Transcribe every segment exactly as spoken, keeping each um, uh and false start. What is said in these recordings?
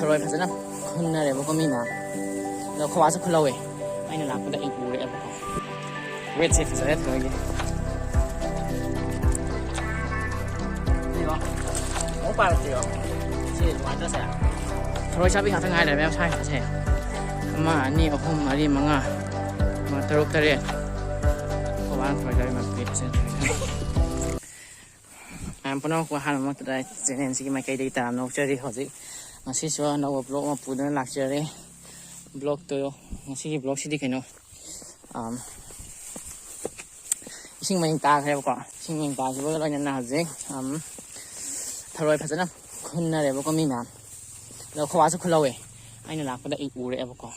ꯊꯔꯣꯏ ꯐꯖꯅ ꯈꯨꯟꯅꯔꯦꯕꯀꯣ ꯃꯤ ꯃꯌꯥꯝ꯫ ꯑꯗꯣ ꯈꯣꯕꯥꯁꯨ ꯈꯨꯜꯍꯧꯋꯦ꯫ ꯑꯩꯅ ꯂꯥꯛꯄꯗ ꯑꯩ ꯎꯔꯦꯕꯀꯣ꯫ ꯋꯦꯠꯁꯦ ꯐꯖꯔꯦ ꯊꯔꯣꯏꯒꯤ꯫ ꯁꯤꯔꯣ? ꯑꯃꯨꯛ ꯄꯥꯏꯔꯛꯇ꯭ꯔꯤꯔꯣ? ꯁꯤ ꯅꯨꯡꯉꯥꯏꯇ꯭ꯔꯣ ꯁꯦ? ꯊꯔꯣꯏ ꯆꯥꯕꯤ ꯉꯥꯛꯇ ꯉꯥꯏ ꯂꯩꯔꯝꯃꯦ ꯃꯁꯥ ꯉꯥꯛꯇꯁꯦ꯫ ꯑꯃ, ꯑꯅꯤ, ꯑꯍꯨꯝ, ꯃꯔꯤ, ꯃꯉꯥ꯫ ꯃꯉꯥ, ꯇꯔꯨꯛ, ꯇꯔꯦꯠ꯫ ꯈꯣꯕꯥꯅ ꯊꯔꯣꯏ ꯆꯥꯕꯤ ꯃꯥꯄꯤ ꯐꯖꯅ ꯊꯔꯣꯏ ꯆꯥꯕꯤ꯫ ꯃꯌꯥꯝ ꯄꯨꯝꯅꯃꯛꯄꯨ ꯑꯍꯥꯟꯕ ꯃꯛꯇꯗ ꯆꯦꯅꯦꯜꯁꯤꯒꯤ ꯃꯥꯏꯀꯩꯗꯒꯤ ꯇꯔꯥꯝꯅ ꯑꯣꯛꯆꯔꯤ꯫ ꯍꯧꯖꯤꯛ ꯉꯁꯤꯁꯨ ꯑꯅꯧꯕ ꯕ꯭ꯂꯣꯛ ꯑꯃ ꯄꯨꯗꯨꯅ ꯂꯥꯛꯆꯔꯦ꯫ ꯕ꯭ꯂꯣꯛꯇꯣ, ꯉꯁꯤꯒꯤ ꯕ꯭ꯂꯣꯛꯁꯤꯗꯤ ꯀꯩꯅꯣ, ꯑꯝ, ꯏꯁꯤꯡ ꯃꯅꯤꯡ ꯇꯥꯈ꯭ꯔꯦꯕꯀꯣ꯫ ꯏꯁꯤꯡ ꯃꯅꯤꯡ ꯇꯥꯈꯤꯕꯒ ꯂꯣꯏꯅꯅ ꯍꯧꯖꯤꯛ, ꯑꯝ, ꯊꯔꯣꯏ ꯐꯖꯅ ꯈꯨꯟꯅꯔꯦꯕꯀꯣ ꯃꯤ ꯃꯌꯥꯝ꯫ ꯑꯗꯣ ꯈꯣꯕꯥꯁꯨ ꯈꯨꯜꯍꯧꯋꯦ꯫ ꯑꯩꯅ ꯂꯥꯛꯄꯗ ꯑꯩ ꯎꯔꯦꯕꯀꯣ꯫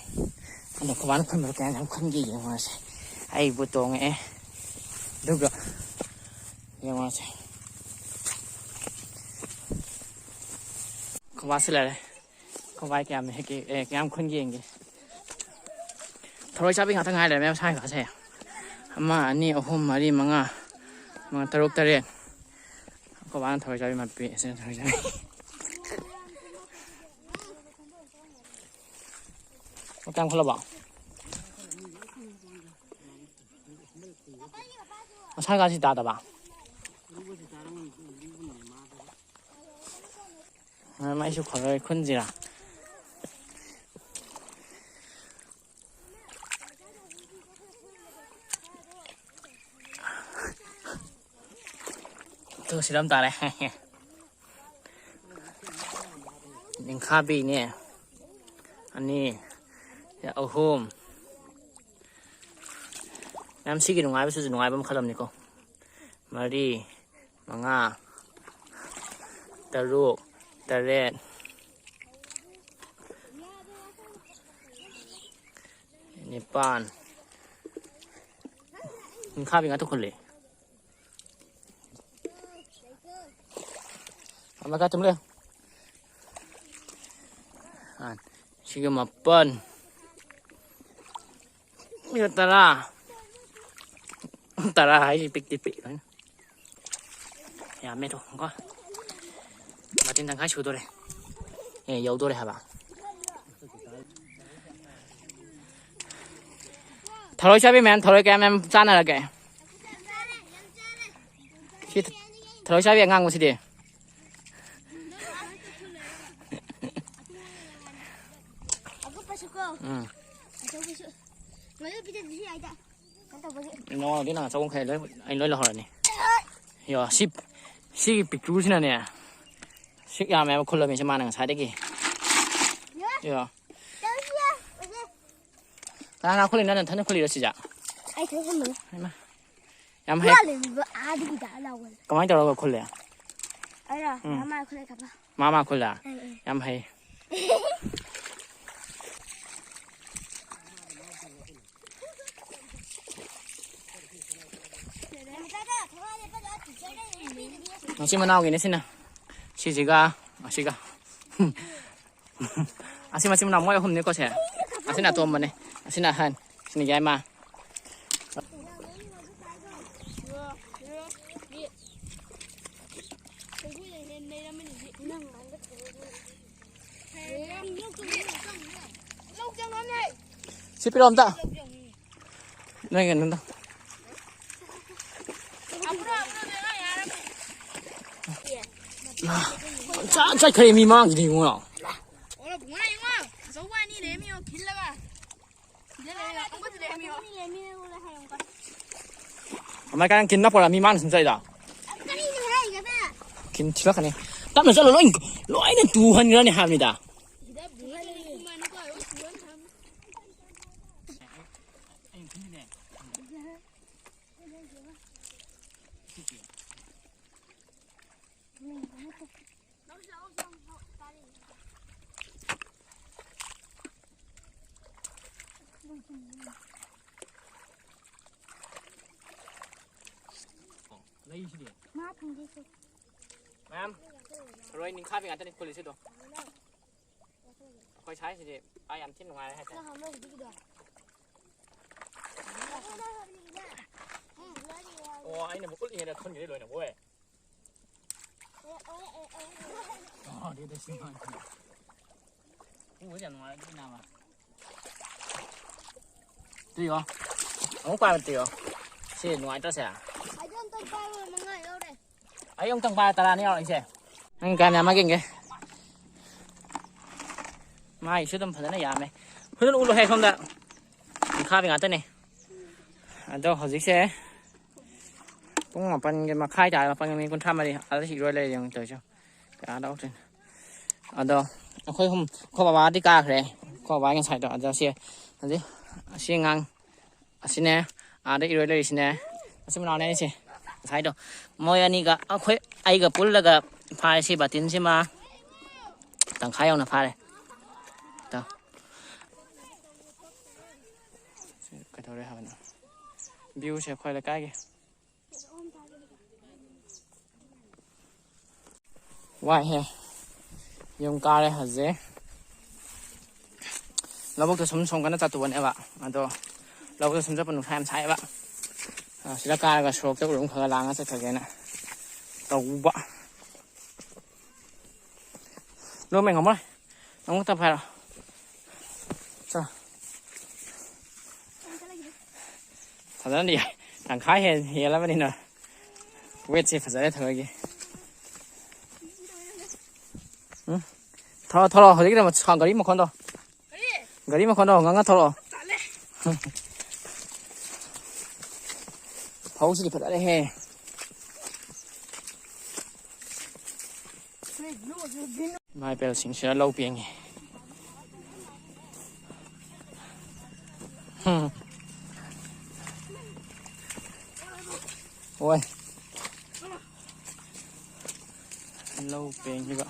ꯑꯗꯣ ꯈꯣꯕꯥꯅ ꯈꯨꯟꯕꯗꯣ ꯀꯌꯥꯝ ꯌꯥꯝ ꯈꯨꯟꯒꯦ ꯌꯦꯡꯉꯨꯔꯁꯦ꯫ ꯑꯩꯕꯨ ꯇꯣꯡꯉꯛꯑꯦ꯫ ꯑꯗꯨꯒ ꯌꯦꯡꯉꯨꯔꯁꯦ꯫ ꯈꯣꯕꯥꯁꯨ ꯂꯩꯔꯦ꯫ ꯈꯣꯕꯥꯏ ꯀꯌꯥꯝ ꯍꯦꯛꯀꯦ, ꯑꯦ, ꯀꯌꯥꯝ ꯈꯨꯟꯒꯦ ꯌꯦꯡꯒꯦ꯫ ꯊꯔꯣꯏ ꯆꯥꯕꯤ ꯉꯥꯛꯇ ꯉꯥꯏ ꯂꯩꯔꯝꯃꯦ ꯃꯁꯥ ꯉꯥꯛꯁꯦ꯫ ꯑꯃ, ꯑꯅꯤ, ꯑꯍꯨꯝ, ꯃꯔꯤ, ꯃꯉꯥ, ꯃꯉꯥ, ꯇꯔꯨꯛ, ꯇꯔꯦꯠ꯫ ꯈꯣꯕꯥꯅ ꯊꯔꯣꯏ ꯆꯥꯕꯤ ꯃꯥꯄꯤ, ꯑꯁꯤꯅ ꯊꯔꯣꯏ ꯆꯥꯕꯤ꯫ ꯀꯌꯥꯝ ꯈꯨꯜꯂꯕ? ꯃꯁꯥ ꯉꯥꯁꯤ ꯇꯥꯗꯕ? ꯃꯥꯏꯁꯨ ꯈꯔ ꯈꯨꯟꯁꯤꯔꯥ? ꯇꯨ, ꯁꯤꯗ ꯑꯃ ꯇꯥꯔꯦ꯫ ꯅꯤꯡꯈꯥꯕꯤꯅꯦ꯫ ꯑꯅꯤ, ꯑꯍꯨꯝ꯫ ꯃꯌꯥꯝ ꯁꯤꯒꯤ ꯅꯨꯡꯉꯥꯏꯕꯁꯤꯁꯨ ꯅꯨꯡꯉꯥꯏꯕ ꯃꯈꯜ ꯑꯃꯅꯤꯀꯣ꯫ ꯃꯔꯤ, ꯃꯉꯥ, ꯇꯔꯨꯛ, ꯇꯔꯦꯠ, ꯅꯤꯄꯥꯟ꯫ ꯅꯤꯡꯈꯥꯕꯤ ꯉꯥꯛꯇ ꯈꯨꯜꯂꯦ꯫ ꯑꯃꯒ ꯇꯨꯝꯂꯦ꯫ ꯑꯥ, ꯁꯤꯒ ꯃꯥꯄꯟ꯫ ꯁꯤꯒ ꯇꯔꯥ꯫ ꯇꯔꯥ ꯍꯥꯏꯁꯤ ꯄꯤꯛꯇꯤ ꯄꯤꯛ ꯂꯣꯏꯅ꯫ ꯌꯥꯝꯃꯦ ꯇꯣ, ꯀꯣ꯫ ꯃꯇꯤꯟ ꯇꯪꯈꯥꯏ ꯁꯨꯗꯣꯔꯦ꯫ ꯑꯦ, ꯌꯧꯗꯣꯔꯦ ꯍꯥꯏꯕ꯫ ꯊꯔꯣꯏ ꯆꯥꯕꯤ ꯃꯌꯥꯝ, ꯊꯔꯣꯏ ꯀꯌꯥꯝ ꯌꯥꯝ ꯆꯥꯅꯔꯒꯦ? ꯁꯤ ꯊꯔꯣꯏ ꯆꯥꯕꯤ ꯑꯉꯥꯡꯕꯁꯤꯗꯤ? ꯎꯝ꯫ ꯅꯉꯣꯟꯗꯗꯤ ꯅꯪ ꯑꯆꯧꯕ ꯃꯈꯩ ꯂꯣꯏ, ꯑꯩ ꯂꯣꯏ ꯂꯧꯍꯧꯔꯅꯤ꯫ ꯌꯣ, ꯁꯤ, ꯁꯤꯒꯤ ꯄꯤꯛꯇ꯭ꯔꯨꯁꯤꯅꯅꯦ, ꯁꯤꯛ ꯌꯥꯝꯃꯦꯕ ꯈꯨꯜꯂꯝꯃꯤꯁꯦ ꯃꯥꯅ ꯉꯁꯥꯏꯗꯒꯤ꯫ ꯌꯣ꯫ ꯀꯅꯥ ꯀꯅꯥ ꯈꯨꯜꯂꯤꯅꯣ? ꯅꯊꯟꯗ ꯈꯨꯜꯂꯤꯔꯣ ꯁꯤꯁꯦ? ꯑꯩ ꯏꯊꯟ ꯈꯨꯜꯂꯤꯅꯦ꯫ ꯍꯩꯃꯥ꯫ ꯌꯥꯝ ꯍꯩ꯫ ꯍꯨꯔꯥꯜꯂꯤꯕ ꯑꯥꯗꯒꯤ ꯗꯥ ꯂꯥꯎꯕꯅꯦ꯫ ꯀꯃꯥꯏꯅ ꯇꯧꯔꯒ ꯈꯨꯜꯂꯦ? ꯑꯩꯔꯣ? ꯎꯝ꯫ ꯃꯃꯥ ꯈꯨꯜꯂꯦ ꯀꯥꯄ꯫ ꯃꯥ ꯃꯥ ꯈꯨꯜꯂꯦ? ꯑꯪ, ꯑꯪ꯫ ꯌꯥꯝ ꯍꯩ꯫ ꯃꯆꯤꯟ ꯃꯅꯥꯎꯒꯤꯅꯦ ꯁꯤꯅ꯫ ꯁꯤꯁꯤꯒ ꯑꯁꯤꯒ꯫ ꯑꯁꯤ ꯃꯆꯤꯟ ꯃꯅꯥꯎ ꯃꯣꯏ ꯑꯍꯨꯝꯅꯤꯀꯣ ꯁꯦ꯫ ꯑꯁꯤꯅ ꯑꯇꯣꯝꯕꯅꯦ, ꯑꯁꯤꯅ ꯑꯍꯟ, ꯑꯁꯤꯅ ꯌꯥꯏꯃ꯫ ꯁꯤ ꯄꯤꯔꯛꯑꯣ ꯑꯝꯇ꯫ ꯅꯣꯏ ꯀꯩꯅꯣꯗ꯫ ꯆꯠ-, ꯆꯠꯈ꯭ꯔꯦ ꯃꯤ ꯃꯥꯡꯈꯤꯗꯤ ꯏꯕꯨꯡꯉꯣ꯫ ꯑꯣ, ꯕꯨꯡꯉꯣ, ꯏꯕꯨꯡꯉꯣ꯫ ꯑꯆꯧꯕ ꯑꯅꯤ ꯂꯩꯔꯝꯃꯤ, ꯌꯦꯡꯉꯣ, ꯈꯤꯜꯂꯒ꯫ ꯁꯤꯗ ꯂꯩꯔꯝꯃꯤ, ꯑꯆꯧꯕꯗꯨ ꯂꯩꯔꯝꯃꯤ, ꯌꯦꯡꯉꯣ꯫ ꯀꯃꯥꯏ ꯀꯥꯏꯅ ꯈꯤꯟꯅ ꯄꯣꯔꯛꯑ ꯃꯤ ꯃꯥꯡ ꯁꯨꯝ ꯆꯠꯂꯤꯗꯣ? ꯀꯔꯤꯅꯣ ꯍꯥꯏꯔꯤꯒꯦ? ꯈꯤꯟ ꯊꯤꯜꯂꯛꯀꯅꯤ꯫ ꯇꯞꯅ ꯆꯠꯂꯣ, ꯂꯣꯏ, ꯂꯣꯏꯅ ꯇꯨꯍꯟꯈ꯭ꯔꯅꯤ ꯍꯥꯏꯕꯅꯤꯗ꯫ ꯁꯤꯗ ꯕꯨꯡꯉꯣ ꯂꯩꯔꯝꯃꯤ, ꯏꯃꯥꯅꯀꯣ, ꯂꯣꯏ ꯇꯨꯍꯟꯈ꯭ꯔꯅꯤ꯫ ꯂꯩꯁꯤꯗꯤ꯫ ꯃꯥ ꯐꯪꯗꯦ ꯁꯦ꯫ ꯃꯌꯥꯝ, ꯊꯔꯣꯏ ꯅꯤꯡꯈꯥꯕꯤ ꯉꯥꯛꯇꯅꯤ ꯈꯨꯜꯂꯤꯁꯤꯗꯣ꯫ ꯑꯩꯈꯣꯏ ꯁꯥꯏꯁꯤꯗꯤ ꯄꯥ ꯌꯥꯝ ꯊꯤꯅ ꯅꯨꯡꯉꯥꯏꯔꯦ ꯍꯥꯏꯇꯥꯔꯦ꯫ ꯅꯪ ꯑꯃ ꯍꯧꯖꯤꯛꯀꯤꯗꯣ꯫ ꯑꯣ, ꯑꯩꯅ ꯑꯃꯨꯛ ꯎꯠꯂꯤꯉꯩꯗ ꯈꯨꯟꯒꯤꯗꯤ ꯂꯣꯏꯅ ꯑꯣꯏ꯫ ꯑꯣ, ꯑꯗꯨꯗ ꯁꯤ ꯃꯥꯟꯈ꯭ꯔꯦ꯫ ꯎꯕꯁꯦ ꯌꯥꯝ ꯅꯨꯡꯉꯥꯏ, ꯑꯗꯨꯅꯦ ꯍꯥꯏꯕ꯫ ꯇꯨ ꯌꯦꯡꯉꯣ꯫ ꯑꯃꯨꯛ ꯄꯥꯏꯕ ꯇꯨ ꯌꯦꯡꯉꯣ꯫ ꯁꯤ ꯅꯨꯡꯉꯥꯏꯇ꯭ꯔꯣ ꯁꯦ? ꯑꯗꯨ ꯑꯝꯇꯪ ꯄꯥꯏꯕ ꯃꯉꯥ ꯌꯧꯔꯦ꯫ ꯑꯩ ꯑꯃꯨꯛꯇꯪ ꯄꯥꯏꯕ ꯇꯔꯥꯅꯤ ꯌꯧꯔꯛꯏꯁꯦ꯫ ꯅꯪ ꯀꯌꯥꯝ ꯌꯥꯝꯃꯒꯦ ꯌꯦꯡꯒꯦ꯫ ꯃꯥꯏꯁꯨ ꯑꯗꯨꯝ ꯐꯖꯅ ꯌꯥꯝꯃꯦ꯫ ꯐꯖꯅ ꯎꯠꯂꯨꯍꯦ ꯁꯣꯝꯗ꯫ ꯈꯥꯕꯤ ꯉꯥꯛꯇꯅꯦ꯫ ꯑꯗꯣ ꯍꯧꯖꯤꯛꯁꯦ ꯄꯨꯡ ꯃꯥꯄꯟꯒꯤ ꯃꯈꯥꯏ ꯇꯥꯔꯦ, ꯃꯥꯄꯟꯒ ꯃꯤꯅꯤꯠ ꯀꯨꯟꯊ꯭ꯔꯥ ꯃꯔꯤ꯫ ꯑꯗ ꯁꯤ ꯏꯔꯣꯏ ꯂꯩꯔꯦ ꯌꯦꯡꯉꯨ ꯇꯧꯔꯤꯁꯦ꯫ ꯀꯌꯥ ꯂꯧꯗꯣꯏꯅꯣ? ꯑꯗꯣ ꯑꯩꯈꯣꯏ ꯑꯍꯨꯝ, ꯑꯩꯈꯣꯏ ꯕꯕꯥꯗꯤ ꯀꯥꯈ꯭ꯔꯦ꯫ ꯑꯩꯈꯣꯏ ꯕꯕꯥꯒꯤ ꯉꯁꯥꯏꯗꯣ꯫ ꯑꯗꯣ ꯁꯤ ꯍꯧꯖꯤꯛ ꯑꯁꯤ ꯑꯉꯥꯡ ꯑꯁꯤꯅꯦ, ꯑꯥꯗ ꯏꯔꯣꯏ ꯂꯩꯔꯤꯁꯤꯅꯦ, ꯃꯆꯤꯟ ꯃꯅꯥꯎꯅꯦ ꯑꯅꯤꯁꯦ꯫ ꯉꯁꯥꯏꯗꯣ ꯃꯣꯏ ꯑꯅꯤꯒ ꯑꯩꯈꯣꯏ, ꯑꯩꯒ ꯄꯨꯜꯂꯒ ꯐꯥꯔꯦ ꯁꯤ ꯕꯥꯇꯤꯟꯁꯤꯃ꯫ ꯇꯪꯈꯥꯏ ꯌꯧꯅ ꯐꯥꯔꯦ꯫ ꯇꯣ꯫ ꯁꯤ ꯀꯩꯗꯧꯔꯦ ꯍꯥꯏꯕꯅꯣ? Viewꯁꯦ ꯑꯩꯈꯣꯏ ꯂꯩꯀꯥꯏꯒꯤ꯫ ꯋꯥꯏꯍꯦ꯫ ꯌꯨꯝ ꯀꯥꯔꯦ ꯍꯧꯖꯤꯛ꯫ ꯂꯧꯕꯨꯛꯇ ꯁꯨꯝ ꯁꯣꯝ ꯀꯟꯅ ꯆꯠꯇꯨꯕꯅꯦꯕ꯫ ꯑꯗꯣ ꯂꯧꯕꯨꯛꯇ ꯁꯨꯝ ꯆꯠꯄ ꯅꯨꯡꯁꯥ ꯌꯥꯝ ꯁꯥꯏꯌꯦꯕ꯫ ꯑ, ꯁꯤꯗ ꯀꯥꯔꯒ ꯁꯣꯔꯣꯛꯇ ꯎꯔꯨꯝ ꯈꯔ ꯈꯔ ꯂꯥꯡꯉ ꯆꯠꯈ꯭ꯔꯒꯦꯅ ꯇꯧꯕ꯫ ꯂꯣꯃꯦ ꯉꯝꯃꯣꯏ꯫ ꯑꯃꯨꯛ ꯇꯞ ꯍꯥꯏꯔꯣ꯫ ꯆꯣ꯫ ꯐꯖꯅꯗꯤ ꯌꯥꯏ꯫ ꯇꯪꯈꯥꯏ ꯍꯦꯟ-, ꯍꯦꯜꯂꯕꯅꯤꯅ꯫ Weightꯁꯦ ꯐꯖꯔꯦ ꯊꯔꯣꯏꯒꯤ꯫ ꯎꯝ? ꯊꯧꯔꯣ, ꯊꯧꯔꯣ꯫ ꯍꯧꯖꯤꯛꯀꯤꯗꯣ ꯃ-, ꯒꯥꯔꯤ ꯃꯈꯣꯟꯗꯣ꯫ ꯒꯥꯔꯤ ꯃꯈꯣꯟꯗꯣ ꯉꯥꯡꯉ ꯊꯧꯔꯛꯑꯣ꯫ ꯐꯧꯁꯤꯗꯤ ꯐꯖꯔꯦꯍꯦ꯫ ꯏꯃꯥ ꯏꯕꯦꯜꯁꯤꯡꯁꯤꯅ ꯂꯧ ꯄꯦꯡꯉꯤ꯫ ꯍꯝ꯫ ꯍꯣꯏ꯫ ꯂꯧ ꯄꯦꯡꯉꯤꯕ꯫